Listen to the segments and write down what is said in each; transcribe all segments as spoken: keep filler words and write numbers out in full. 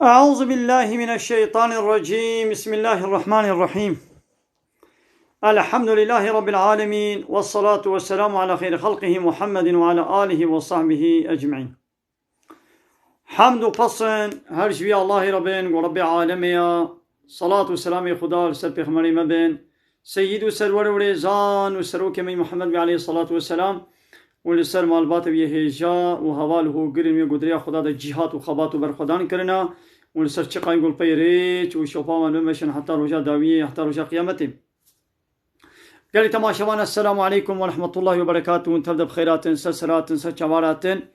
أعوذ بالله من الشيطان الرجيم. بسم الله الرحمن الرحيم. الحمد لله رب العالمين، والصلاة والسلام على خير خلقه محمد وعلى آله وصحبه أجمعين. Hemd û pesn her ji wî Allahê re bên, ku Rebbê alemê ya. Salat û selamê Xuda li ser pêxemberê me bên, seyîd û serwer û rêzan û serokê me Muhammed bê aleyhissalatu vesselam, û li ser malbatê wî yê hêja û heval û hogirên wê ku di rêya Xuda de cîhat û xebat û berxwedan kirina, û li ser çiqayî ku li pey rêç û şopa wan bimeşin heta roja dawiyê, heta roja qiyametê. Gelî temaşevan, Esselamu Aleykum ve Rahmetullahi ve Berekatuhu. Hûn tev de bi xêr hatin, ser serhatin, ser çavar hatin.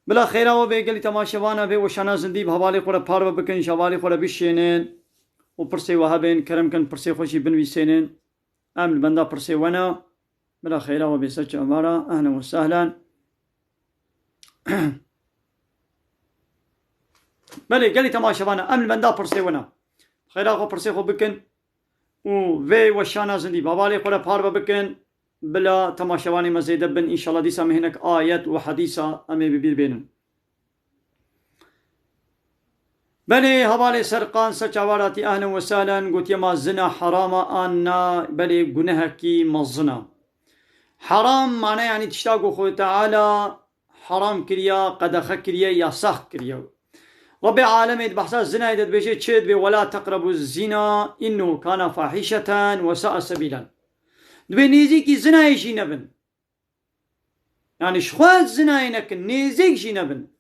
Bila xêra we bê, gelî temaşevana vê weşana zindî bi hevalê xwe re parve bikin, ji hevalê xwe re bişênin û pirsê we hebên, kerem kin pirsê xwe jî binivîsênin. Em li benda pirsê we ne. Bila xêra we bê ser çavara. Ehlen ve sehlen. Belê, gelî temaşevana, em li benda pirsê we ne. Xêra xwe pirsê xwe bikin û vê weşana zindî bi hevalê xwe re parve bikin. Bila temaşevanê me zêde bin, înşallah dîsa me hinek ayet û hedîsa em ê bi bîr bênin. Belê, hevalê Serqan ser çavar hatî, ehlen ve sehlen, gotiye ma zina herama an na, belê gunehekî mezin a. Heram mane, yanî tişta ku Xwedê Teala heram kiriya, qedexe kiriye, yasax kiriye. Rebbê alemê di behsa zinayê de dibêje çi? Dibê, "Wela teqrebu zina, innehu kana fahîşeten ve sa'a sebîlen." Dibê nêzîkî zinayê jî nebin. Yanî ji xwe zinayê nekin, nêzîk jî nebin.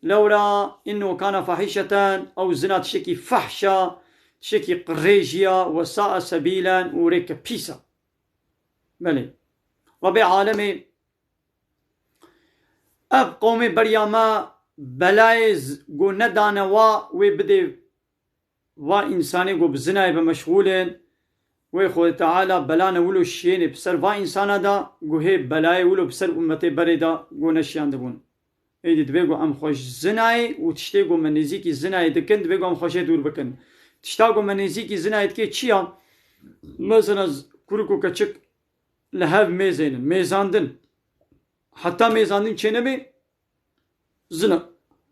Lewra innehu kana fahîşeten, ew zina tiştekî fehş a, tiştekî qirêjî ya, we sa'a sebîlen û rêke pîs a. Belê. Rebbê alemê ev qewmê beriya me belayê z-, ku nedane wa wê bidê va însanê ku bi zinayê ve meşxûl in, wê Xwedê Teala belane wilo şiyênê bi ser va însana da, ku hê belayê wilo bi ser ummetê berê da, ku neşiyandibûn. Êdî divê ku em xwe ji zinayê û tiştê ku me nêzîkî zinayê dikin, divê ku em xwe jê dûr bikin. Tişta ku me nêzîkî zinayê dike çi ya? Mesela z-, kurik û keçik li hev mêzênin, mêzandin. Heta mêzandin çênebe, zina,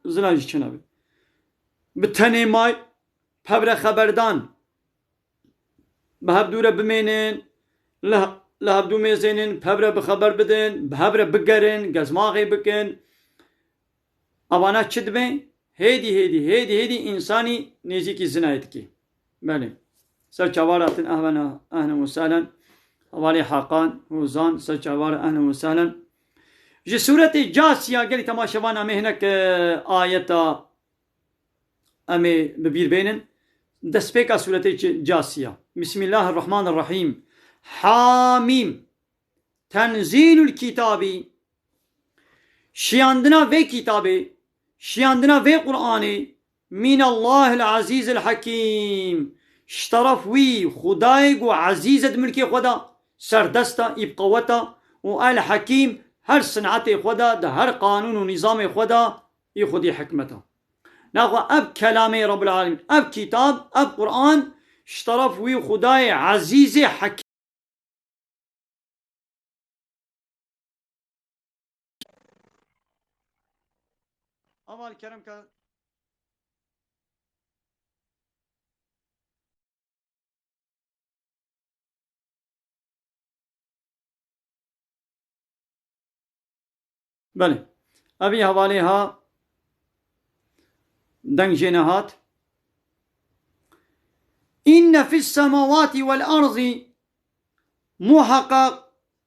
zina jî çênabe. Bi tenê may, pevre xeberdan, bi hev dû re bimênin, li, li hev dû mêzênin, pevre bi xeber bidin, bi hev re bigerin, gezmaxê bikin. Evana çi dibe? Hêdî, hêdî, hêdî, hêdî însanî nêzîkî zinayê dikî. Belê. Ser çavar hatin, ehvena, ehlen ve sehlen. Hevalê Hakan, Hozan, ser çavar, ehlen ve sehlen. Ji sûretê Casiya, gelî temaşevan, em ê hinek, e, ayeta em ê bi bîr bênin. Destpêka sûretê Ci-, Casiya. Bismillahirrahmanirrahîm. Hamîm. Tenzîlul kitabî. Şiyandina vê kitabê, şiyandina vê Qur'anê, mînallahil ezîzil hekîm. Ji teref wî Xwedayê ku ezîz e di milkê xwe de, serdest e, î bi qewet e, û el hekîm, her sinetê xwe de, di her qanûn û nîzamê xwe de, î xwedî hikmet e. Naxwe ev kelamê Rabbul Alemîn, ev kitab, ev Qur'an, ji teref wî Xwedayê ezîzê hekîm. Aval kerem ke. Belê. Evî hevalê ha deng jê nehat. Inne fis semawati vel arzi, muheqeq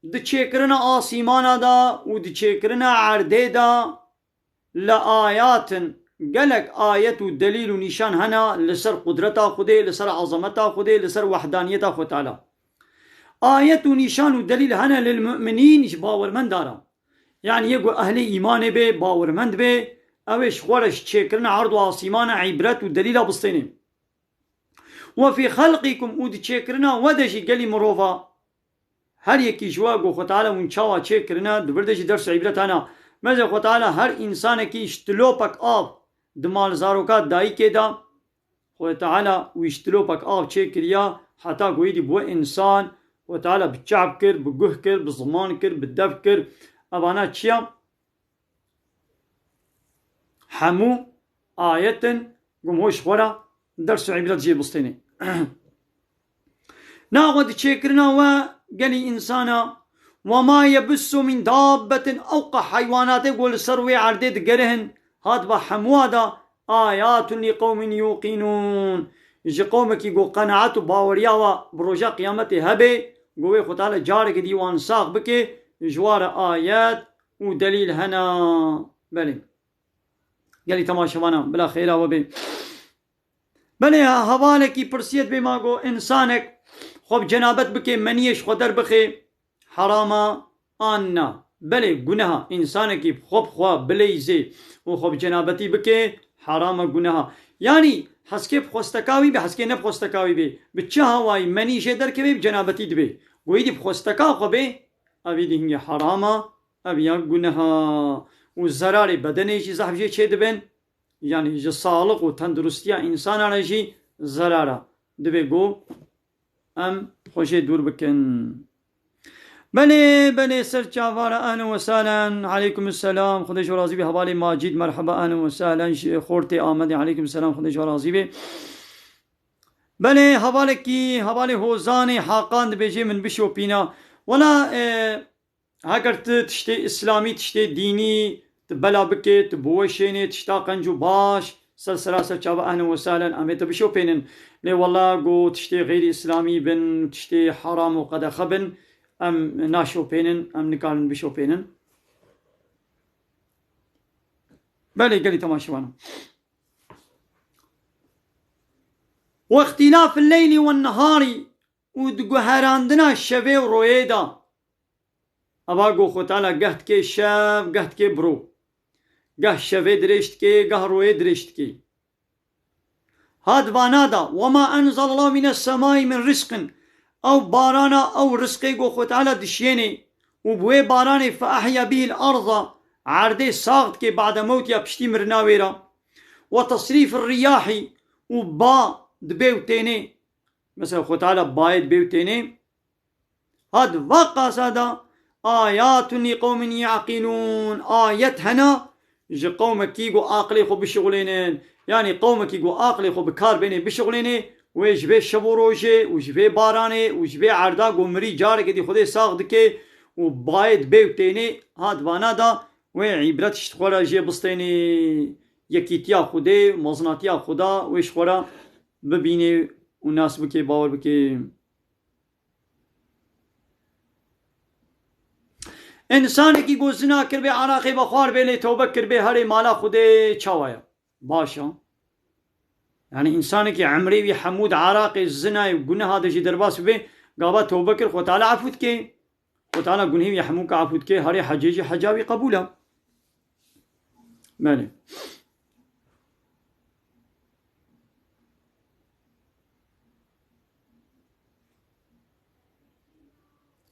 di çêkirina asîmana de û di çêkirina erdê de le ayatin, gelek ayet û delîl û nîşan hene li ser qudreta Xwedê, li ser ezameta Xwedê, li ser wehdaniyeta Xwedê Teala. Ayet û nîşan û delîl hene lil mu'minîn, ji bawermenda re. Yanî yê ku ehlê îmanê bê, bawermend bê, ew ê ji xwe re ji çêkirina erd û asîmana îbret û delîla bistênê. Ve fî xelqîkum, û di çêkirina we de jî gelî mirova, her yekî ji we ku Xwe Teala hûn çawa çêkirine, di vir de jî ders û îbret hene. Meze Xwe Teala her însanekî ji tilopek av di malzaroka dayikê de, Xwe Teala wî ji tilopek av çêkiriya, heta ku êdî bû însan, Xwe Teala bi çav kir, bi guh kir, bi ziman kir, bi dev kir. Evana çi ya? Hemû ayet in, Gom hoş xwe re ders û îbret jê bistêne. Naxwe di çêkirina we gelî însana, "Ve ma yebussu min dabbetin", ew qe heywanatê ku li ser wê erdê digerihin, hat ba hemûa da, "ayatun li qewmin yuqînûn", ji qewmekî ku qenaet û baweriya wa bi roja qiyametê hebe, ku wê Xwe Teala careke dî wan sax bike, ji wa re ayet û delîl hene. Belê. Gelî temaşevana, bila xêra we bê. Belê, hevalekî pirsiyet bê ma go, însanek xwe bi cenabet bike, meniyê ji xwe derbixe, herama an na? Belê, guneha. Însanekî xwe bi xwe bileyzê û xwe bi cenabetî bike, herama guneha. Yanî heskê bi xwesteka wî be, heskê ne bi xwesteka wî be, bi çi hawayî menî jê derkeve, bi cenabetî dibe. Go êdî bi xwesteka xwe be, ev êdî hingê herama, ev ya guneha. Û zerarê bedenê jî zehf jê çêdibin. Yanî ji saxlix û tenduristiya însana re jî zerar e. Divê ku em xwe jê dûr bikin. Belê, belê, ser çava re, ehlen we sehlen, aleykum selam, Xwedê ji we razî be, hevalê Macîd, merheba, ehlen we sehlen, ji Xortê Amedê, aleykum selam, Xwedê ji we razî be. Belê, hevalekî, hevalê Hozanê Haqan dibêje min bişopîna. Wela, e, Heger tu tiştê îslamî, tiştê dînî, tu bela bike, tu biweşênê, tişta qenc û baş, ser sera ser çava, ehlen we sehlen, em ê te bişopênin. Lê wela go tiştê xeyrî îslamî bin, tiştê heram û qedexe bin, em naşopênin, em nikarin bişopênin. Belê, gelî temaşevanan. Wextîlaf leyli we niharî û di guherandina şevê û royê de. Eva go Xwe Teala geh dike şev, geh dike bi ro. Geh şevê dirêj dike, geh royê dirêj dike. Hat vana da, "Ve ma enzelallahu mine semai min rizqin." Ew barana, ew rizqê go Xwe Teala dişiyênê û bi wê baranê fe ehya bihil arza, erdê sax dike ba'de mewtiha, piştî mirina wê re. Ve tesrîfir riyahî û ba dibê û tênê. Mesela Xwe Teala bayê dibê û tênê. Hat va qasa da, "Ayatun li qewmin yaqilûn." Ayet hena ji qewmekî ku aqilê xwe bişixulênin. Yanî qewmekî ku aqilê xwe bi kar bênê bişixulênê, wê ji vê şev û rojê û ji vê baranê û ji vê erda ku mirî careke dî Xwedê sax dike û bayê dibê û tênê, hat vana da, wê îbret ji xwe re jê bistênê, yekîtiya Xwedê, mezinatiya Xweda wê ji xwe re bibînê û nas bike, bawer bike. Însanekî ku zina kiribê, eraqê vexwaribê, lê tewbe kiribê, herê mala Xwedê, çawa ye? Baş e. Yanî însanekî emrê wî hemû di eraqê, zinayê û guneha de jî derbas bibe, gava tewbe kir, Xwe Teala efû dike. Xwe Teala gunehê wî hemû ke efû dike, herê hecê jî heca wî qebûl e. Belê.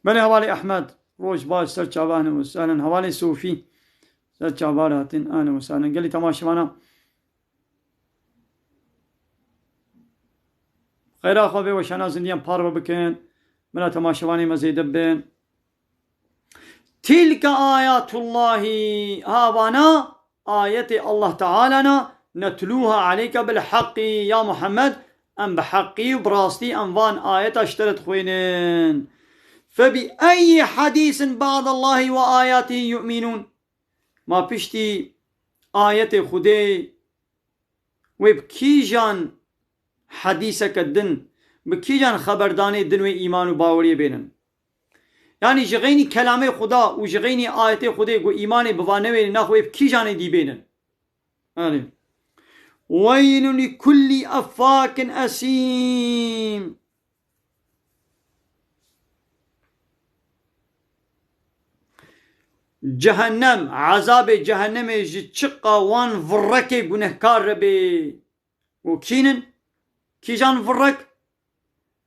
Belê, hevalê Ehmed, roj baş, ser çava, ehlen we sehlen. Hevalê Sofî, ser çava re hatin, ehlen we sehlen. Gelî temaşevana. Xeyra xwe vê weşana zindiyan parve bikin. Bila temaşevanê me zêde bin. Tilke ayatullahi, ha vana ayetê Allah Teala ne, netlûha aleyke bil haqqî, ya Muhammed, em bi heqî û bi rastî em van ayeta ji te re dixwînin. Fe bi eyyi hadîsin ba'dallahi ve ayatihi yu'minûn. Ma piştî ayetê Xwedê wê bi kîjan hedîseke din, bi kîjan xeberdanê din wê îman û baweriyê bênin? Yanî ji xeynî kelamê Xuda û ji xeynî ayetê Xwedê ku îmanê bi van newênê naxwe wê bi kîjanê dî bênin? Yanî, "Weylun li kulli effakin esîm." Cehennem, ezabê cehennemê ji çiqa wan virrekê gunehkar re bê. Û kînin? Kîjan virrek?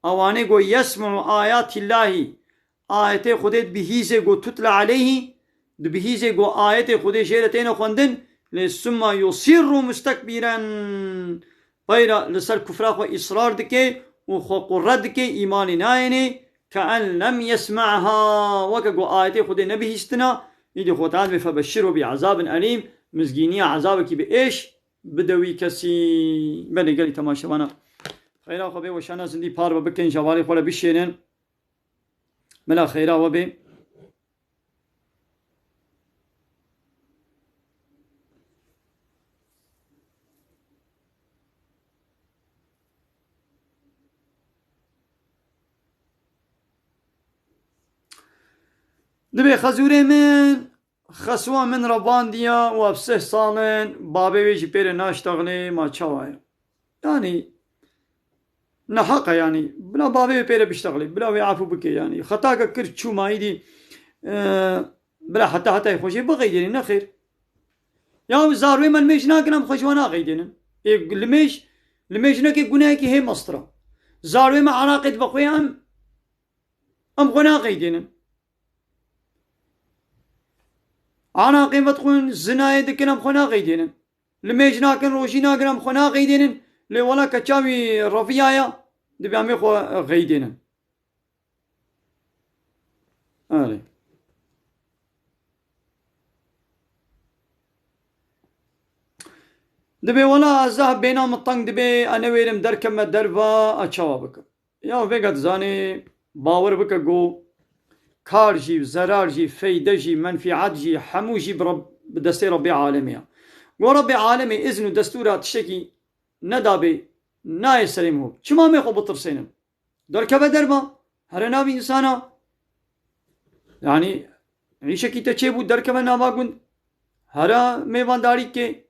Ewanê go yesm'u ayatillahî, ayetê Xwedê dibihîzê go tutle aleyhî, dibihîzê go ayetê Xwedê jê re têne xwendin, lê summa yusirru mustekbîren. Peyra li ser kufra xwe îsrar dike û xwe qurre dike, îmanê nayênê, ke en lem yesme'ha, weke ku ayetê Xwedê nebihîstina, îdî Xwedê dibê febeşşirhu bi azabin elîm, mizgîniya azabekî bi êş bide wî kesî. Belê gelî temaşevana. Xeyra xwe bê weşana zindî parve bikin, ji hevalê xwe re bişênin. Bila xeyra we bê. Dibê xezûrê min, xesûa min revandiya û ev sih sal in, bavê wê jî pê re naştexilê, ma çawa ye? Yanî, neheq e yanî. Bila bavê wê pê re biştexilê, bila wê efû bike yanî. Xetake kir çû ma îdî, e, bila heta hetayê xwe jê bixeydênî, nexêr. Ya zarwê me limêj nakin, em xwe ji we naxeydênin. Ê limêj, limêj neke gunehekî hê mestir e. Zarwê me eraqê dibe xwe, em, em xwe naxeydênin. Anaqê vedixwin, zinayê dikin, em xwe naxeydênin. Limêj nakin, rojî nakin, em xwe naxeydênin. Lê wela ke çavî reviya ya, dibê em ê xwe xeydênin. Erê. Dibê wela ez zehf bêna min teng dibê, ez newêrim derkevme derva, ez çawa bikim? Ya vêga dizanê, bawer bike ku kar jî, zerar jî, feyde jî, menfîet jî, hemû jî bi Reb-, bi destê Rebbê Alemê ye. Ku Rebbê Alemê izn û destûra tiştekî nedabê, nayê serê min. Çima mê xwe bitirsênim? Derkeve derva, here navê însana. Yanî, îşekî te çêbû, derkeve nava gund. Here mêvandarî ke.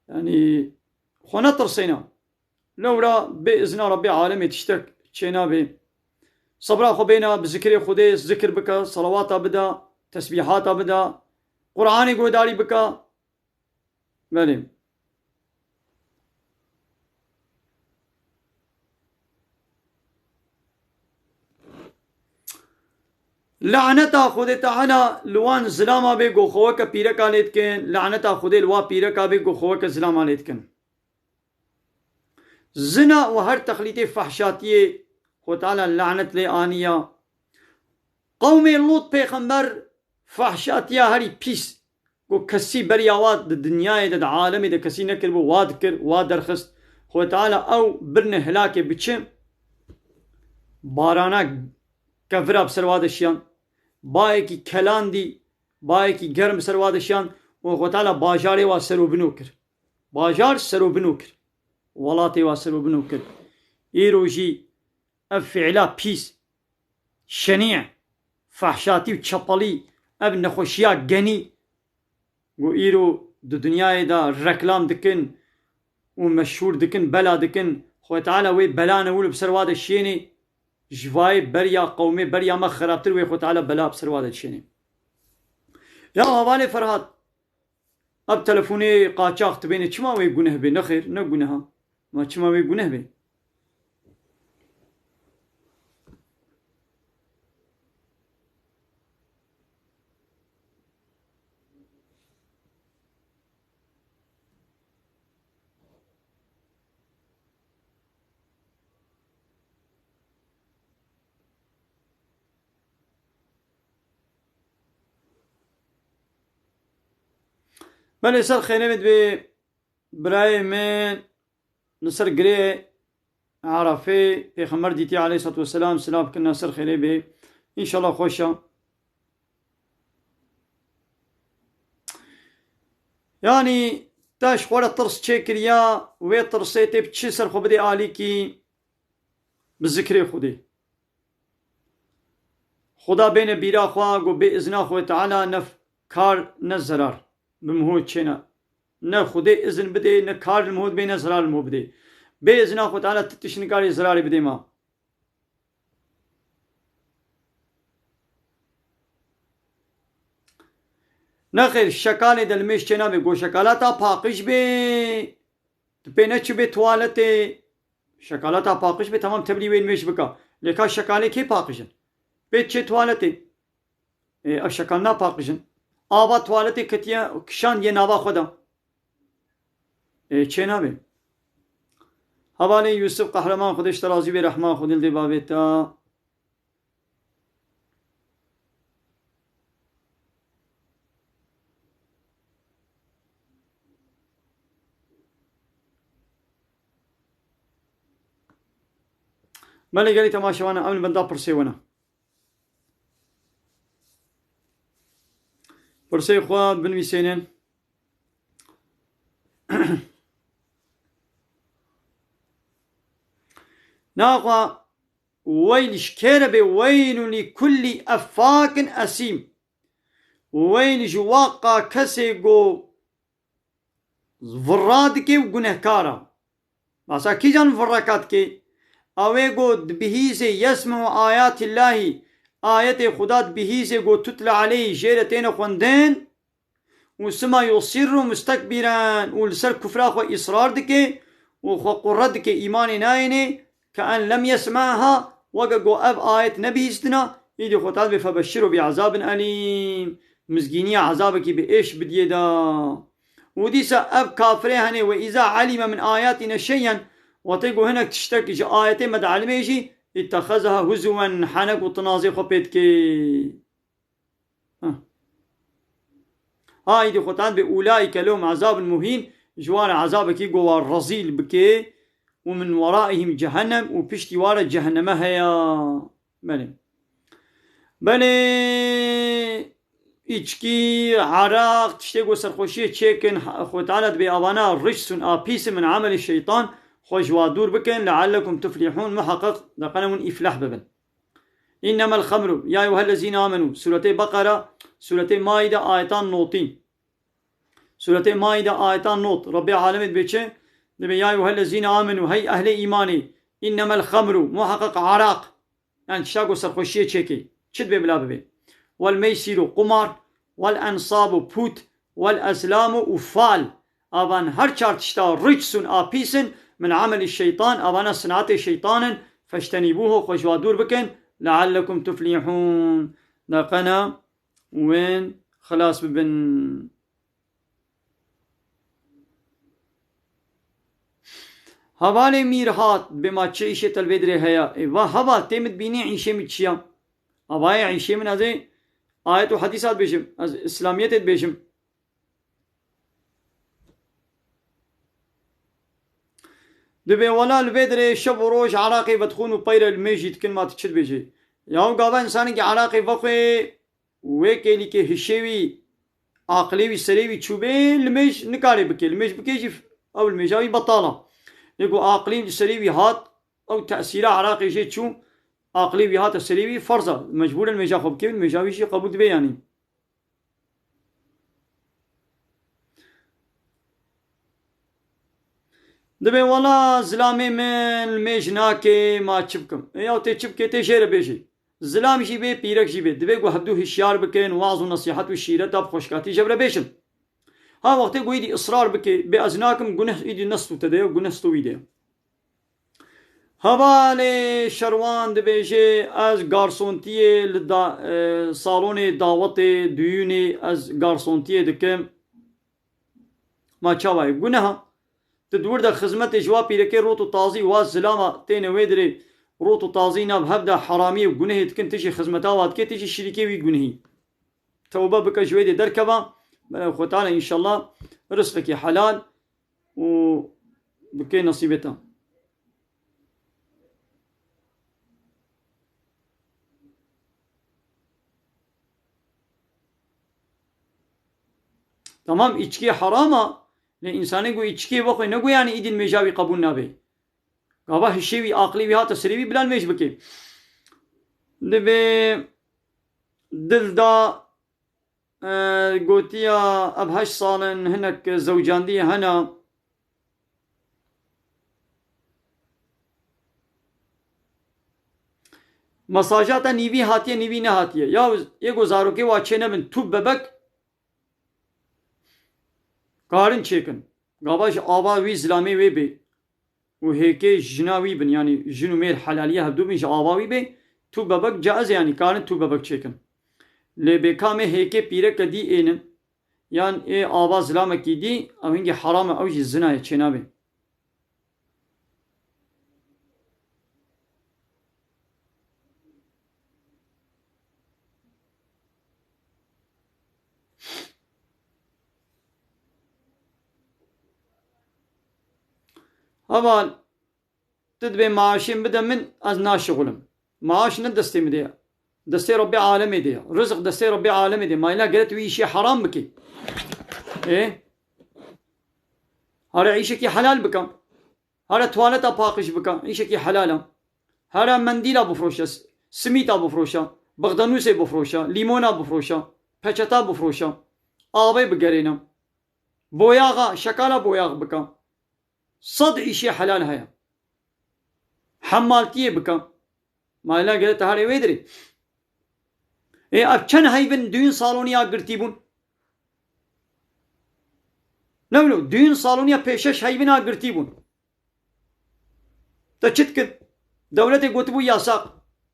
Yanî, xwe netirsêne. Lewra bê izna Rebbê Alemê tiştek çênabe. Sebra xwe bêne, bi zikrê Xwedê zikir bike, selawata bide, tesbîhata bide, Qur'anê guhdarî bike. Belê. Laneta Xwedê Teala li wan zilama bê ku xwe weke pîreka lê dikin, laneta Xwedê li wa pîreka bê ku xwe weke zilama lê dikin. Zina û her texlîtê fehşatiyê Xwedê Teala lanet lê aniya. Qewmê Lût pêxember fehşatiya herî pîs ku kesî beriya wa di dinyayê de, di alemê de kesî nekiribû, wa dikir, wa derxist. Xwedê Teala ew birine hilakê bi çi? Barana kevira bi ser wa de şiyan. Bayekî kelandî, bayekî germ bi ser wa de şiyan û Xwedê Teala bajarê wa serobino kir. Bajar serobino kir. Welatê wa serobino kir. Îro jî ev fiîla pîs, şenî, fehşatî û çepelî, ev nexweşiya genî, ku îro di dinyayê de reklam dikin û meşhûr dikin, bela dikin, Xwedê Teala wê bela newil bi ser wa de şênê, ji vayê beriya qewmê, beriya me xerabtir wê Xwedê Teala bela bi ser wa de dişênê. Ya hevalê Ferhat, ev telefonê qaçax dibêne, çima wê guneh bê? Nexêr, ne guneh a. Ma çima wê guneh bê? Belê, ser xêrê bê, dibê birayê min li ser girê Erefê Pêxember dîtiye aleyhissalatu vesselam, silav kirine ser xêrê bê. Înşallah xweş e. Yanî te ji xwe re tirs çêkiriya, wê tirsê tê bi çi ser xwe bidê alîkî? Bi zikrê Xwedê. Xuda bêne bîra xwe, ku bê izna Xwedê Teala ne f-, kar ne zerar bi miho çêne. Ne Xwedê izin bidê, ne kar li miho bidê, ne zerar li miho bidê. Bê izna Xwedê Teala ti tişt nikarê zerarê bidê ma. Nexêr, şekalê de limêj çênabe, go şekala ta paqij bê. Tu pê neçibê tuwaletê, şekala ta paqij bê, temam, teblî wê nimêj bika. Lê ka şekalê kê paqij in? Pê çê tuwaletê. Ê, ev şekal napaqij in. Ava tuwaletê ketiye, kişandiye nava xwe de. Ê, çê nabê. Hevalê Yusuf Qehreman, Xwedê ji te razî bê, rehma Xwedê li dê bavê te. Belê gelî temaşevanan, ew li benda pirsê we ne. Pirsê xwe binivîsênin. Naxwe weyl ji kê re bê, weylun li kullî effâkin esîm. Weyl ji waqa kesê go virra dike û gunehkar e. Basa kîjan virreka dike? Ew ê go dibihîzê yesm'u ayatillahî, ayetê Xuda dibihîzê go tutle aleyhî, jê re têne xwendin, û sima yusirru mustekbîren, û li ser kufra xwe îsrar dike û xwe qurre dike, îmanê nayêne, ke en lem yesm'ha, weke go ev ayet nebihîstina, îdî Xuda dibê febeşşiru bi azabin elîm, mizgîniya azabekî bi êş bidiyê de. Û dîsa ev kafirê henê, we îza elîme min ayatîne şey'en, wextê ku hinek tiştek ji ayetê me de elimê jî, îtexezeha huzwen, henek û tinazê xwe pê dikê. Ha. Ha, îdî Xudan bi ulaîke lehum azabun muhîn, ji wan re azabekî ku wan rezîl bike, û min weraihim cehennem, û piştî wan re cehenneme heye. Belê. Belê, îçkî, eraq, tiştê ku serxweşiyê çêkin, Xwe Teala dibê avana ricsun, a pîs in, min amelî şeytan, xwe ji wa dûr bikin, leallekum tuflihûn, muheqeq deqene hûn îflah bibin. Înnemel xemru, ya eyyuhellezîne amenû, Sûretê Beqera, Sûretê Maîde, ayetan notî. Sûretê Maîde, ayetan not. Rebbê alemê dibê çi? Dibê, ya eyyuhellezîne amenû, hey ehlê îmanê, înnemel xemru, muheqeq eraq, yani tişta ku serxweşiyê çêkê, çi dibê bila bibê? Wel meysîru, qumar, wel ensabu, pût, wel ezlamu û fal. Avan her çar tişta ricsun, a pîs in, min amelî şeytan, avana sinatê şeytan in, feştenîbûhu, xwe ji wa dûr bikin, leallekum tuflihûn. Deqena wên xilas bibin. Hevalê mîr hat, bê ma çi îşê te li vê dirê heye? Ê, va heval, tê min dibînî îşê min çi ya? Avayê îşê min, ez ê ayet û hedîsa dibêjim, ez îslamiyetê dibêjim. Dibê wela li vê dirê şev û roj eraqê vedixwin û peyre limêj jî dikin, ma tu çi dibêjî? Yaw gava însanekî eraqê vexwê, wê kêlîkê hişê wî, aqilê wî, serê wî çûbê, limêj nikarê bikê. Limêj bikê jî ew limêja wî betal e. Lê ku aqilê wî li serê wî hat, ew tesîra eraqê jê çû, aqilê wî hate serê wî, ferz e. Mecbûr e limêja xwe bikê, limêja wî jî qebûl dibe yanî. Dibê wela zilamê min limêj nake, ma çi bikim? E, yaw tê çi bikê, tê jê re bêjê. Zilam jî bê, pîrek jî bê. Dibê ku hevdû hişyar bikin, waz û nesîhet û şîreta bi xweşkatî ji hev re bêjin. Ha wextê ku êdî israr bike, bê ez nakim, guneh êdî ne stû te de ye, guneh stû wî de ye. Hevalê Şerwan dibêje, ez garsontiyê li da-, e, salonê dawetê, duyûnê ez garsontiyê dikim. Ma çawa ye? Guneha. Tu di wir de xizmetê ji wa pîrekê rot û tazî, wa zilama têne wê dirê rot û tazî nav hev de heramiyê û gunehê dikin, tu jî xizmeta wa dikê, tu jî şirîkê wî gunehî. Tewbe bike, ji wê dê derkeva, e, Xwe Teala înşallah rizqekî helal û bike nesîbê te. Tamam, îçkî heram e, lê însanê ku îçkî vexwe, ne ku yanî îdî limêja wî qebûl nabe. Gava hişê wî, aqilê wî hate serê wî, bila limêj bike. Dibê dil da, e, gotiya ev heşt sal in hinek zewcandî hene. Mesaja te nîvî hatiye, nîvî nehatiye. Ya yê ku zarokê wa çênebin, tu bebek karin çêkin. Gava ji ava wî zilamê wê bê û hêkê jina wî bin, yanî jin û mêr helaliye hevdû bin, ji ava wî bê, tu bebek caiz e, yanî karin tu bebek çêkin. Lê bê kamê hêkê pîreke dî ênin, yan ê ava zilamekî dî, ew hingî heram e, ew jî zina ye, çênabe. Heval, tu dibê maaşê min bide min, ez naşixulim. Maaş ne destê min de ye. Destê Rebbê Alemê de ye. Rizq destê Rebbê Alemê de ye. Ma îlla gere tu wî îşê heram bikî. Ê? Here îşekî helal bikim. Here tuwaleta paqij bikim. Îşekî helal e. Here mendîla bifroşe. S-, simîta bifroşe. Bixdenûsê bifroşe. Lîmona bifroşe. Peçeta bifroşe. Avê bigerêne. Boyaxa, şekala boyax bikim. Sed îşê helal heye. Hemmaltiyê bikim. Ma îlla gere te herê wê dirê. Ê, ev çend heyvin düğün salonî ya girtî bûn? Ne wilo, düğün salonî ya pê şeş heyvin a girtî bûn. Te çi dikir? Dewletê gotibû yasak.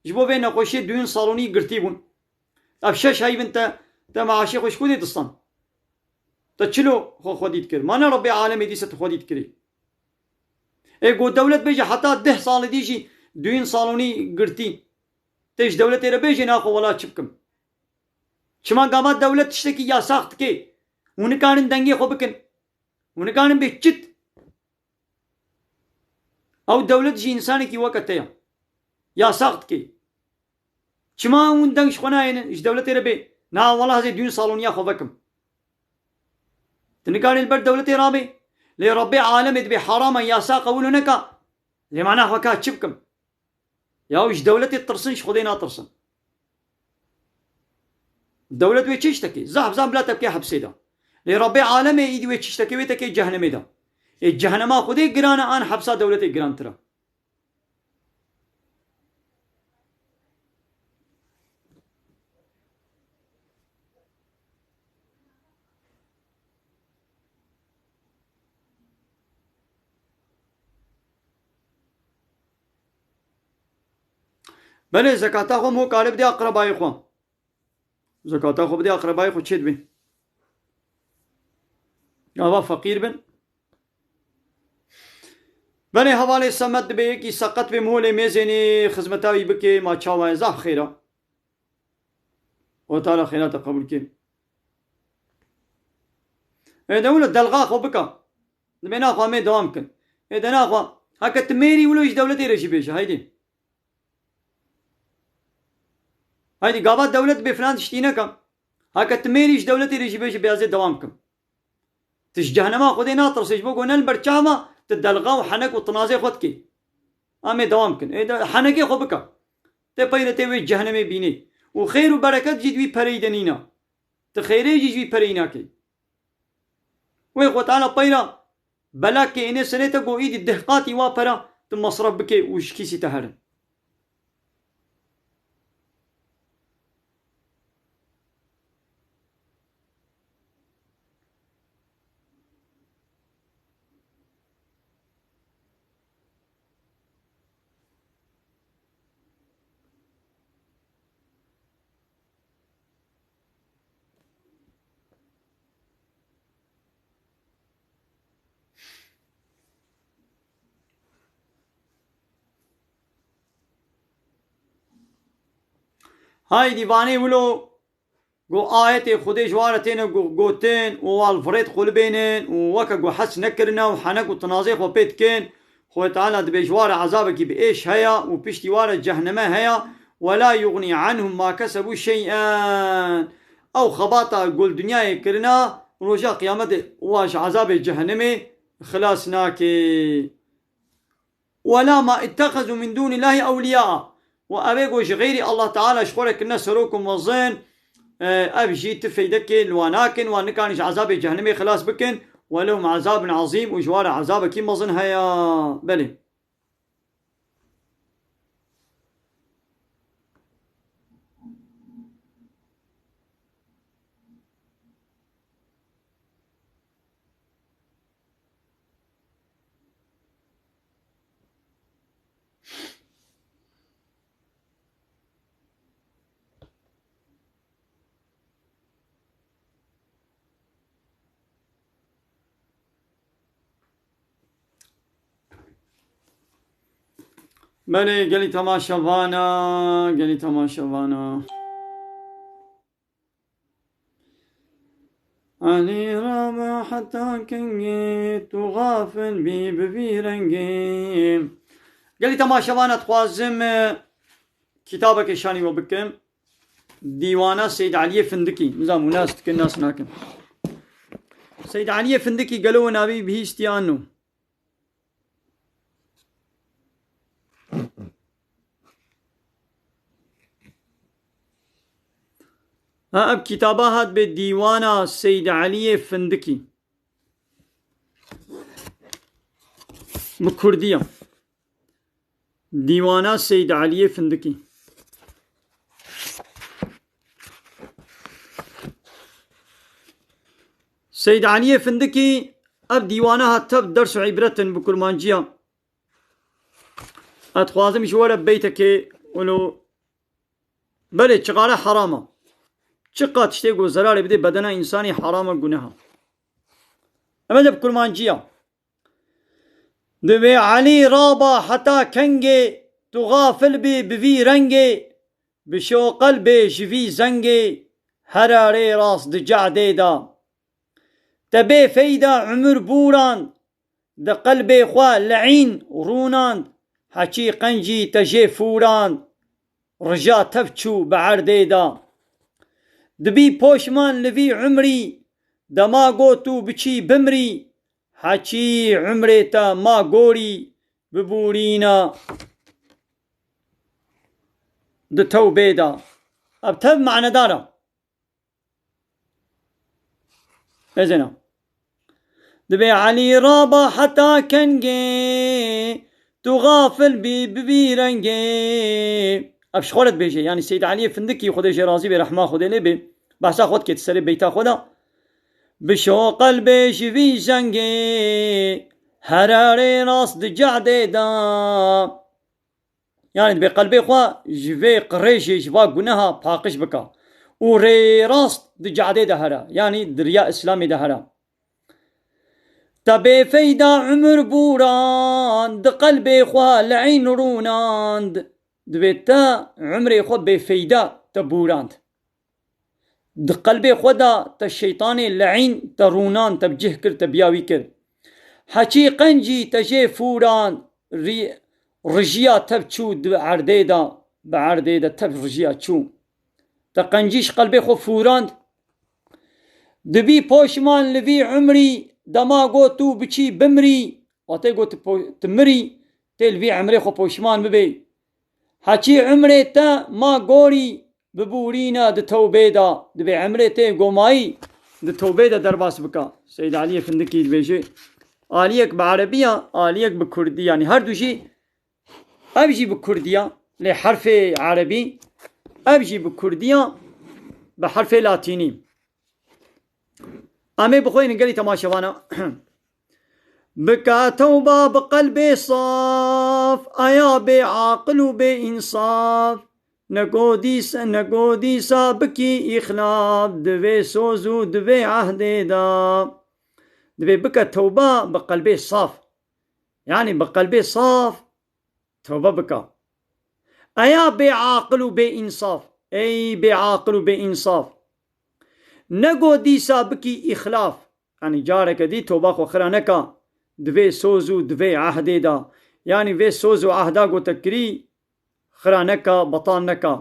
Ji bo vê nexweşiyê düğün salonî girtî bûn. Ev şeş heyvin te, te maaşê xwe ji ku dê distan? Te çilo xwe xwedî dikir? Ma ne Rebbê Alemê dîse tu xwedî dikirî? Ê, got dewlet bêje heta deh salê dî jî düğün salonî girtî. Tê ji dewletê re bêjê naxwe wela çi bikim? Çima gava dewlet tiştekî yasax dike? Hûn nikarin dengê xwe bikin. Hûn nikarin bê çit. Ew dewlet jî însanekî weke te ye. Yasax dike. Çima hûn deng ji xwe nayênin, ji dewletê re bê? Na, wela ez ê düğün saloniya xwe vekim. Tu nikarî li ber dewletê rabê. Lê Rebbê alemê dibê harama yasa qewilo neka. Lê mana xwe ka çi bikim? Ya ji dewletê tirsin, ji Xwedê natirsin. Dewlet wê çi tiştekê? Zaf zaf bila te bike hepsê de. Lê Rebbê alemê îdî wê çi tiştekê wê te kê cehennemê de. Ê cehennema Xwedê giran e an hepsa dewletê girantir e? Belê, zekata xwe mo kare bidê aqrebayê xwe. Zekata xwe bidê aqrebayê xwe çê dibê. Ava feqîr bin. Belê, hevalê semed dibê yekî seqet bê, molê mêzênê xizmeta wî bikê, ma çawa ye, zaf xêr e. Xwedê Teala xêra te qebûl kê. Ê de wilo delxa xwe bika. Dibê naxwe em ê dewam kin. Ê de naxwe, heke tu mêrî wilo ji dewletê re jî bêje, haydî. Haydî, gava dewlet bê filan tiştî neke. Heke tu mêrî ji dewletê re jî bêje, bê ez ê dewam kim. Tu ji cehenema Xwedê natirsê, ji bo ku ne li ber çava tu delxa û henek û tinazê xwe dikê. Em ê dewam kin. Ê de, henekê xwe bike. Tê peyre tê wê cehenemê bînê. Û xêr û bereket jî di wî pereyî de nîne. Tu xêrê jî ji wî pereyî nakê. Wê Xwedê Teala peyra bela kê ênê serê te, ku îdî deh qatî wa pera tu mesref bikê û ji kîsî te herin. Haydî vanê wilo, go ayetê Xwedê ji wa re têne go-, gotin û wal virêt xwe libênin û weke go hes nekirine û henek û tinazê xwe pê dikin, Xwedê Teala dibê ji wa re ezabekî bi êş heye û piştî wa re cehneme heye, "Ve la yuxnî anhum ma kesebû şey'en." Ew xebata gol dinyayê kirina, roja qiyametê wa ji ezabê cehenemê xilas nake. "Ve la ma ittexezû min dûnî Llahî ewliyâ." Û ev ê ku ji xeyrî Allah Teala ji xwe re kirine serok û mezin, e, ev jî ti feydekê li wan nakin, wan nikarin ji ezabê cehenemê xilas bikin. "Ve lehum ezabun ezîm", û ji wan re ezabekî mezin heye. Belê. Belê, gelî temaşevana, gelî temaşevana. Elî rabe heta kengî, tu xafil bî bi vî rengî. Gelî temaşevana dixwazim, e, kitabekê şanî we bikim. Dîwana Seyd Eliyê Findikî. Nizam û nas dikin, nas nakin. Seyd Eliyê Findikî gelo we navî bihîstiye an no? Ha, ev kitaba hat bê Dîwana Seyd Eliyê Findikî. Bi Kurdiya. Dîwana Seyd Eliyê Findikî. Seyd Eliyê Findikî, ev dîwana hat tev ders û îbret in bi kurmanciya. Ez dixwazim ji we re beytekê wilo. Belê, çiqare heram e. Çiqa tiştê ku zerarê bidê bedena însanî heram e, guneh e. Em ê de bi kurmanciya. Divê Elî raba heta kengê, tu xafil bî bi vî rengê, bişo qelbê ji vî zengê, here rê rast di cehdê de. Te bê feyda umir bûrand, di qelbê xwe leîn rûnand, heçî qencî te jê fûrand, rija tev çû bi erdê de. Dibî poşman li vî umrî, dema got tu biçî bimrî, heçî umrê te ma gorî, bibûrîna di tewbê de. Ev tev manedar e. Bezena. Dibê Elî raba heta kengê, tu xafil bî bi vî rengê. Ev ji xwe re dibêje. Yanî Seyd Eliyê Findikî, Xwedê jê razî bê, rehma Xwedê lê bê, behsa xwe dike di serê beyta xwe de. Bişo qelbê ji vî zengê, here rê rast di cehdê de. Yanî dibê qelbê xwe ji vê qirêjê, ji va guneha paqij bika û rêrast di cadê de here, yanî di riya Îslamê de here. Te bêfeyda umir bûrand, di qelbê xwe leîn rûnand. Dibê te umrê xwe bêfeyda te bûrand. Di qelbê xwe de te şeytanê leîn te rûnan, te bi cih kir, te biya wî kir. Heçî qencî te jê fûran, rî-, rijiya tev çû di erdê de, bi erdê de tev rijiya çû. Te qencî ji qelbê xwe fûrand. Dibî poşman li vî umrî, dema got tu biçî bimrî, watê got tu po-, tu mirî, tê li vî emrê xwe poşman bibê. Heçî umrê te ma gorî, bibûrîne di tewbê de, dibê emrê tê gomayî di tewbê de derbas bika. Seyd Eliyê Findikî dibêje, aliyek bi erebî ya, aliyek bi kurdî, yanî her du jî, ev jî bi kurdî ya, lê herfê erebî, ev jî bi kurdî ya, bi herfê latînî. Em ê bixwînin gelî temaşevana. Bike tewba bi qelbê saf, eya bê aqil û bê însaf. Neko dîsa, neko dîsa bikî îxlaf, divê soz û divê ehdê de. Divê bike tewba bi qelbê saf. Yanî bi qelbê saf tewbe bika. Eya bê aqil û bê însaf. Ey bê aqil û bê însaf. Nego dîsa bikî îxlaf. Yanî careke dî tewba xwe xira neka. Divê soz û divê ehdê de. Yanî vê soz û ehda ku te kirî, xira neka, betal neka.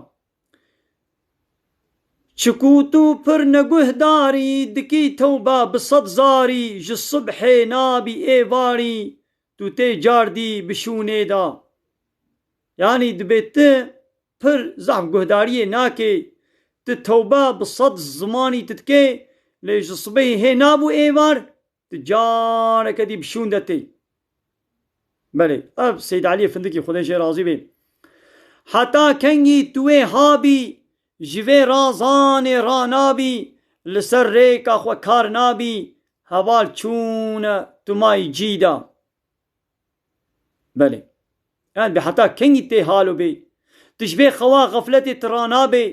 Çiku tu pir neguhdarî, dikî tewba bi sed zarî, ji sibhê nabî êvarî, tu tê cardî bi şûnê de. Yanî dibê tu pir zehf guhdariyê nakê, tu tewba bi sed zimanî tu dikê, lê ji sibehê hê nabû êvar, tu careke dî bi şûn de tê. Belê, ev Seyd Eliyê Findikî, Xwedê jê razî bê. Heta kengî tu wê habî, ji vê razanê ranabî, li ser rêka xwe kar nabî, heval çûne tu mayî cî de. Belê. Yanî bi heta kengî tê halo bê? Tu ji vê xewa xefletê tu ranabê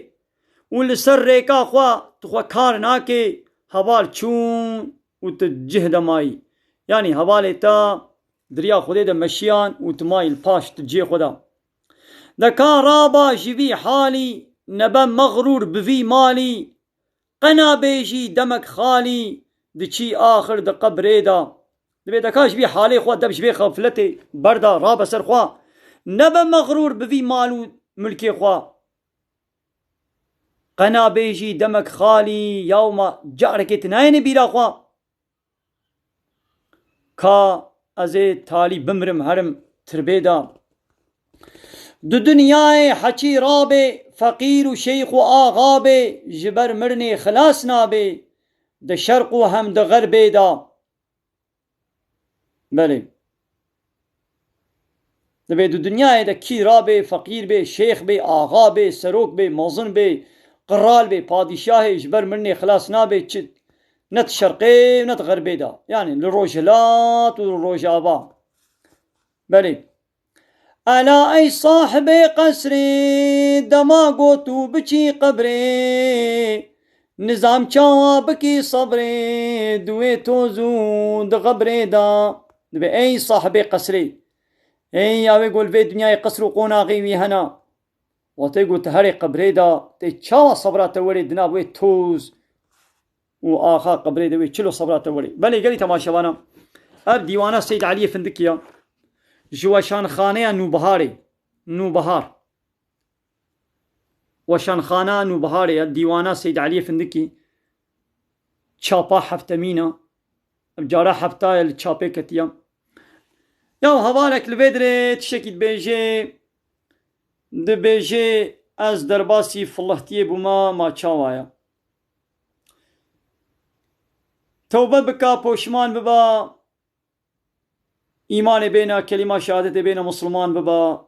û li ser rêka xwe tu xwe kar nakê, heval çûn û tu cih de mayî. Yanî hevalê te di riya Xwedê de meşiyan û tu mayî li paş tu cihê xwe de. De ka raba ji vî halî, nebe mexrûr bi vî malî, qe nabêjî demek xalî, diçî axir di qebrê de. Dibê de ka ji vî halê xwe, deb ji vê xefletê berda, rabe ser xwe. Nebe mexrûr bi vî mal û milkê xwe. Qe nabêjî demek xalî ya ma carekê tu nayênî bîra xwe. Ka ez ê talî bimrim herim tirbê de. Di dinyayê heçî rabê, feqîr û şeyx û axa bê, ji ber mirinê xilas nabê, di şerq û hem di xerbê de. Belê. Dibê di dinyayê de kî rabê, feqîr bê, şêx bê, axa bê, serok bê, mezin bê, qral bê, padîşahê ji ber mirinê xilas nabê, çi ne di şerqê û ne di xerbê de. Yanî li rojhilat û rojava. Belê. Ela ey sahibê qesrê, dema got û biçî qebrê, nizam çawa bikî sebrê, di wê toz û di xebrê de. Dibê ey sahibê qesrê, ey ya wê ku li vê dinyayê qesr û qonaxê wî hene. Wa tê got herê qebrê de, tê çawa sebra te werê di nav wê toz û axa qebrê de wê çilo sebra te werê. Belê gelî temaşevana, ev dîwana Seyd Eliyê Findikî ya. Ji weşanxaneya Nûbiharê, Nûbihar. Weşanxana Nûbiharê ya, dîwana Seyd Eliyê Findikî. Çapa heftemîn a. Ev cara hefta ye li çapê ketiya. Ya hevalek li vê dirê tiştekî dibêjê, dibêjê ez derbasî filihtiyê bûma, ma çawa ye? Tewbe bika, poşman biba, îmanê bêna, kelîma şehadetê bêna, misilman biba,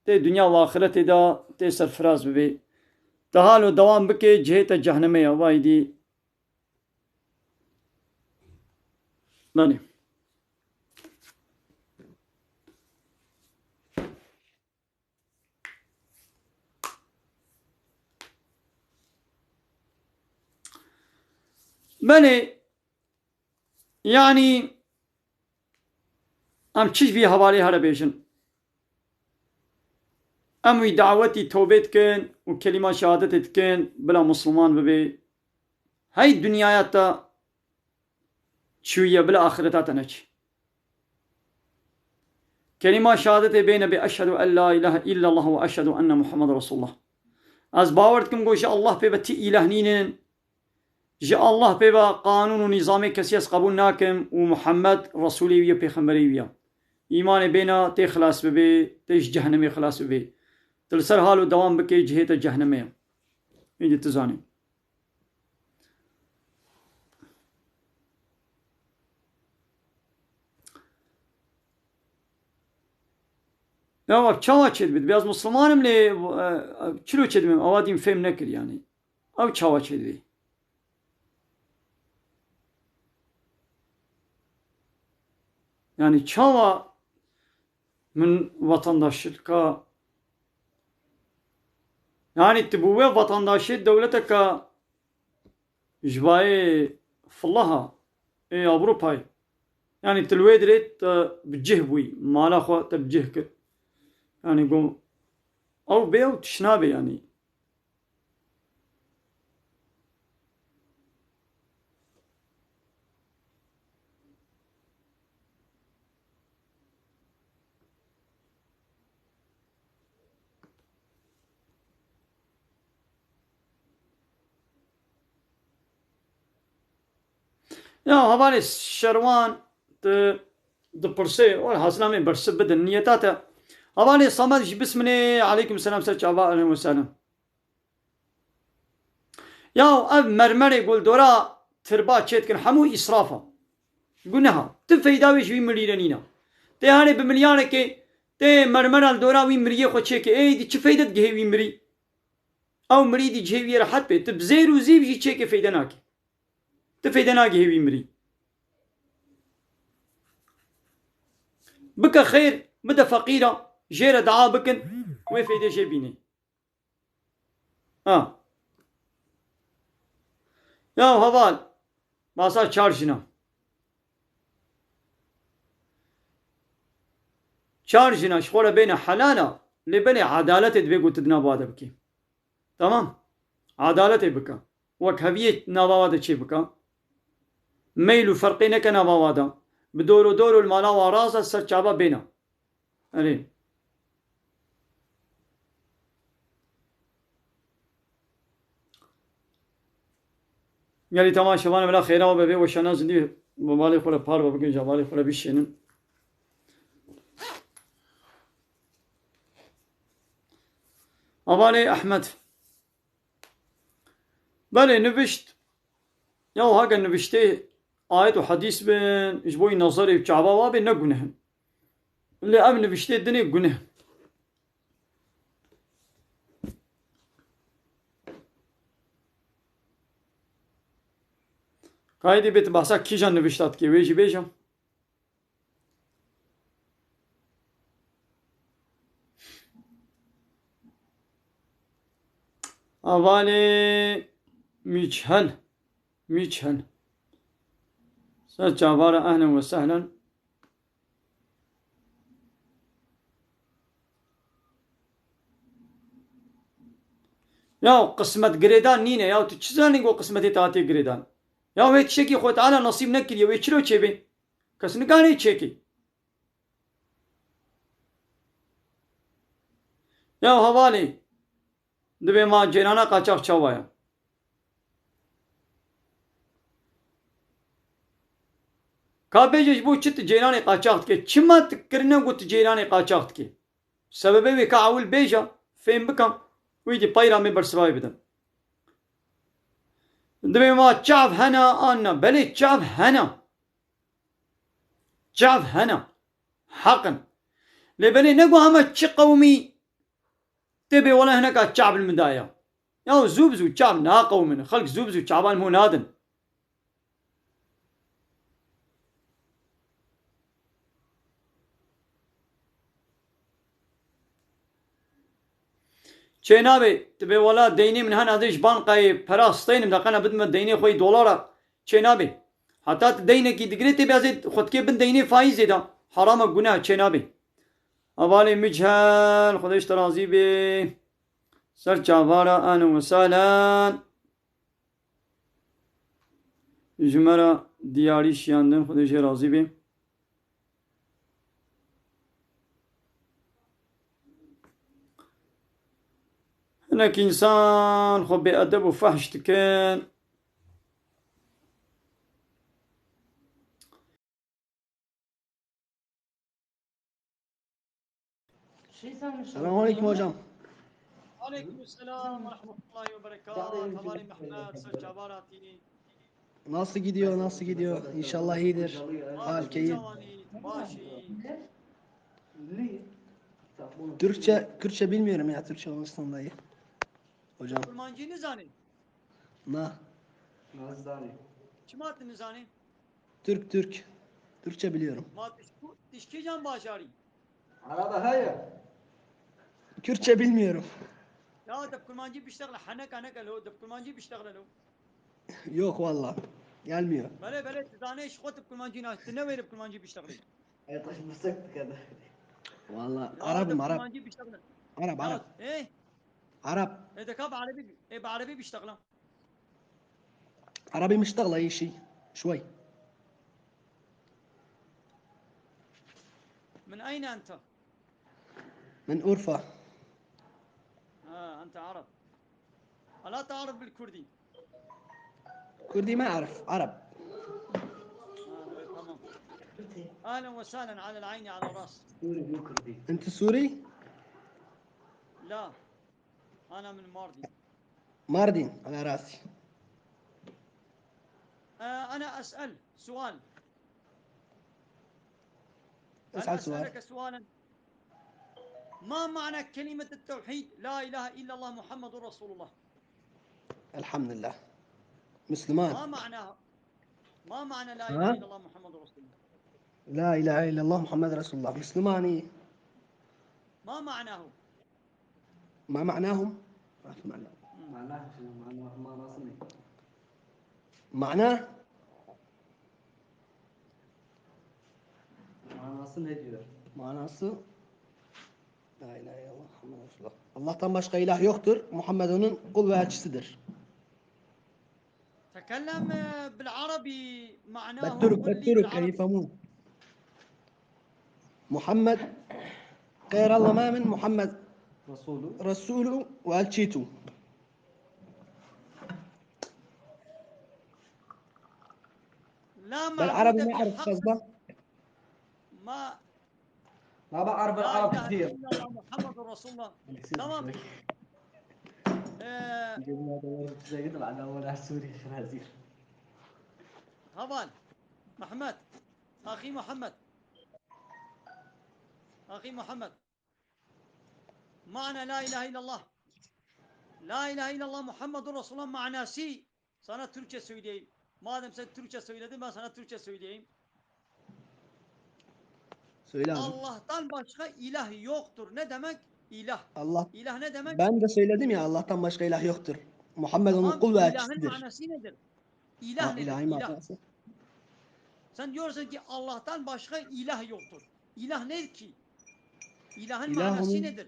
tê dinya û axiretê de tê serfiraz bibê. Te halo dewam bike, cihê te cehnemê ye, vay dî. Belê. Belê, yanî em çi ji vî hevalê here bêjin? Em wî dawetî tewbê dikin û kelîma şehadetê dikin, bila Musliman bibê. Hey dinyaya te çûye, bila axireta te neçî. Kelîma şehadetê bêne bê eşhedû en la ilahe illallah ve eşhedû enne Muhammed Resulullah. Ez bawer dikim ku ji Allah pê ve ti îlah nînin. Ji Allah pê ve qanûn û nîzamê kesî ez qebûl nakim û Muhammed Resûlê wî ye, pêxemberê wî ye. Îmanê bêna tê xilas bibê, tê ji cehennemê xilas bibê. Tu li ser halo dewam bikê, cihê te cehennemê ye. Îdî tu zanî. Ya ev çawa çêdibit? Biraz Muslimanim lê, e, e, çilo çêdibim? Awa dîm fêm nekir yani. Ew çawa çêdibê? Yani çawa min vatandaşlıka, yani tu bû wê vatandaşê dewleteka ji bayê filaha ê Ewropayê. Yani tu li wê dirê te bi cih bûyî, mala xwe te bi cih kir. Yani got, ew bê ew tişt nabe yani. Ya hevalê Şerwan, tu dipirsê, welhasil em ê bersiv bidin niyeta te. Hevalê Samed jî bisminê, aleykum selam, ser çava, aleykum selam. Ya ev mermerê ku li dora tirba çêdikin hemû îsraf a. Guneha. Ti feyda wê ji wî mirî re nîna. Tê hanê bi milyarekê tê mermera li dora wî miriyê xwe çêke. Ê dî çi feyde digihê wî mirî? Ew mirî dî cihê wî yê rehet bê. Ti bi zêr û zîv jî çêke feyde nake. Ti feyde nagihê wî mirî. Bike xêr, bide feqîra, jê re dua bikin, wê feyde jê bînê. Ha. Ya heval, basa çar jina. Çar jina ji xwe re bêne helal a, lê belê edaletê divê ku tu di nav wa de bikî. Tamam. Edaletê bike. Wekheviyê nava wa de çê bike. Meyl û ferqê neke nava wa de. Bi dor û dor û li mala wa raz e, ser çava bêne. Erê. Gelî temaşevanê bila xêra we be, vê weşana zindî bi malê xwe re par ve bikin, ji malê xwe re bişênin. Hevalê Ehmed. Belê nivişt. Ya heke niviştê ayet û hedîs bin, ji bo wî nezerê û çava wa bê ne guneh in. Lê ev niviştê dinê guneh. Kaydê bê tu behsa kîjan nivişta dikê, wê jî bêje. Avalê Mîçhel. Mîçhel. Ser çavara ehlen ve sehlen. Ya qismet girêdan nîne ya, tu çi zanî ku qismetê te hatiye girêdan? Ya wê tiştekî Xwe Teala nesîb nekiriye, wê çilo çêbê? Kes nikare çêkê. Ya hevalê, dibê ma cêrana qaçax çawa ya? Ka bêje ji bo çi tu cêranê qaçax dikê? Çima tu kirine ku tu cêranê qaçax dikê? Sebebê wê ka ewil bêje, fêm bikim, wî dî peyra me bersivayê bidim. Dibê ma çav hene an ne? Belê çav hene. Çav hene. Heq in. Lê belê ne ku hema çi qewmî tê bê wele hineka çav li min daye. Ya zû bi zû çav naqewmin. Xelk zû bi zû çavan hû nadin. Çê nabê, tu bê wela deynê min hena dê ji banqayê pera steynim, de qena bidime deynê xwe yî dolara. Çê nabê. Heta tu deynekî digirê tê bê ez ê xwe dikê bin deynê faîzê de. Herama guneh çê nabê. Avalê Micel, Xwedê ji te razî bê. Ser çavara, ahlen ve sahlen. Ji me re diyarî şiyandin, Xwedê jê razî bê. Hinek însan xwe bêedeb û fehş dikin. Selamun aleyküm hocam. Aleyküm selam ve rahmetullahi ve berekatuhu. Hevalê Mehmet, ser çavan hatî. Nasıl gidiyor, nasıl gidiyor? İnşallah iyidir. Hal, keyif. Türkçe, Kürtçe bilmiyorum ya, Türkçe olmasından dolayı. Hocam. Kurmancî nizanî? Na. Nazanî. Çima tu nizanî? Türk, Türk. Türkçe biliyorum. Ma tişku-, tişkîcan bajarî? Araba heye. Kürtçe bilmiyorum. Ya deb kurmancî biştegle, heneka neke lo, deb kurmancî biştegle lo. Yok valla. Gelmiyor. Belê, belê, tu zanê ji xwe tu bi kurmancî nas, tu newêrî bi kurmancî bişteglî. Valla, Arabım, Arap. Kurmancî bişteglî. Arap, Arap. Eh? Arap. E, de ka bi Arabî, e, bi Arabî bişteglî. عربي مشتغلة أي شي. شوي. من أين أنت؟ من أورفا. آه، أنت عرب. ألا تعرف بالكردي؟ كردي ما أعرف، عرب. آه، تمام. أهلًا وسهلًا، على العين على الراس. أنت سوري؟ لا، أنا من ماردين. ماردين، على راسي. آه، أنا أسأل سؤال. اسأل سؤال. أسألك سؤالًا. ما معنى كلمة التوحيد؟ لا إله إلا الله محمد رسول الله. الحمد لله. مسلمان. ما معناها؟ ما معنى لا إله إلا الله محمد رسول الله؟ لا إله إلا الله محمد رسول الله. مسلماني. ما معناه؟ ما معناهم؟ ما في معنى. Manası ne? معناه؟ Manası ne diyor? Manası La ilahe illallah Muhammed Resulullah. Allah'tan başka ilah yoktur. Muhammed onun kul ve elçisidir. تكلم بالعربي معناه. بالترك، قل لي بالترك بالعربي. يفهمون. محمد غير الله ما من محمد. Resulü. Resulü ve elçitu. لا بل عربي معبود ما أعرف بحق قصده. ما ما بعرف لا عربي إله كثير. إلا الله محمد رسول الله. تمام. آه، جبنا دور زي كده بعد أول على سوريا خنازير. هبال محمد، أخي محمد، أخي محمد، معنى لا إله إلا الله، لا إله إلا الله محمد رسول الله manası sana Türkçe söyleyeyim. Madem sen Türkçe söyledin, ben sana Türkçe söyleyeyim. Söyle abi. Allah'tan başka ilah yoktur. Ne demek? İlah. Allah. İlah ne demek? Ben de söyledim ya, Allah'tan başka ilah yoktur. Muhammed onun Tamam, kul ve ilahın elçisidir. Manası nedir? İlah Ha, nedir? ilahi İlah. Manası. Sen diyorsun ki Allah'tan başka ilah yoktur. İlah ne ki? İlahın İlah manası onun- nedir?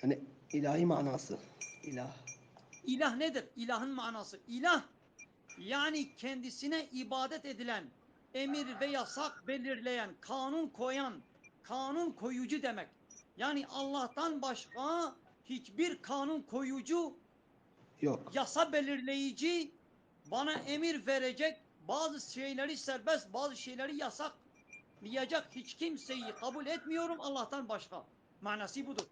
Yani ilahi manası. İlah. İlah nedir? İlahın manası. İlah, yani kendisine ibadet edilen, emir ve yasak belirleyen, kanun koyan, kanun koyucu demek. Yani Allah'tan başka hiçbir kanun koyucu, Yok. yasa belirleyici, bana emir verecek, bazı şeyleri serbest, bazı şeyleri yasaklayacak hiç kimseyi kabul etmiyorum Allah'tan başka. Manası budur.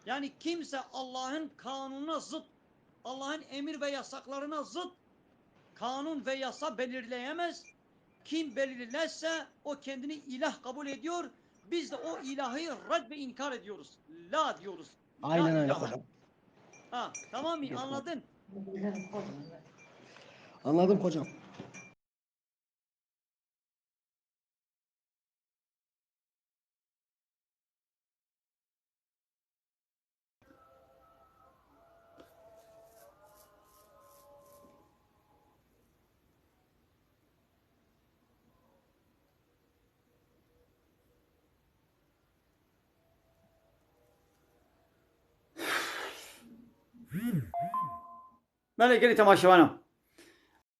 Yani kimse Allah'ın kanununa zıt, Allah'ın emir ve yasaklarına zıt kanun ve yasa belirleyemez. Kim belirlerse o kendini ilah kabul ediyor. Biz de o ilahı red ve inkar ediyoruz. La diyoruz. Aynen La öyle ilahe. Hocam. Ha, tamam mı? Anladın? Anladım hocam. Belê gelî temaşevanan.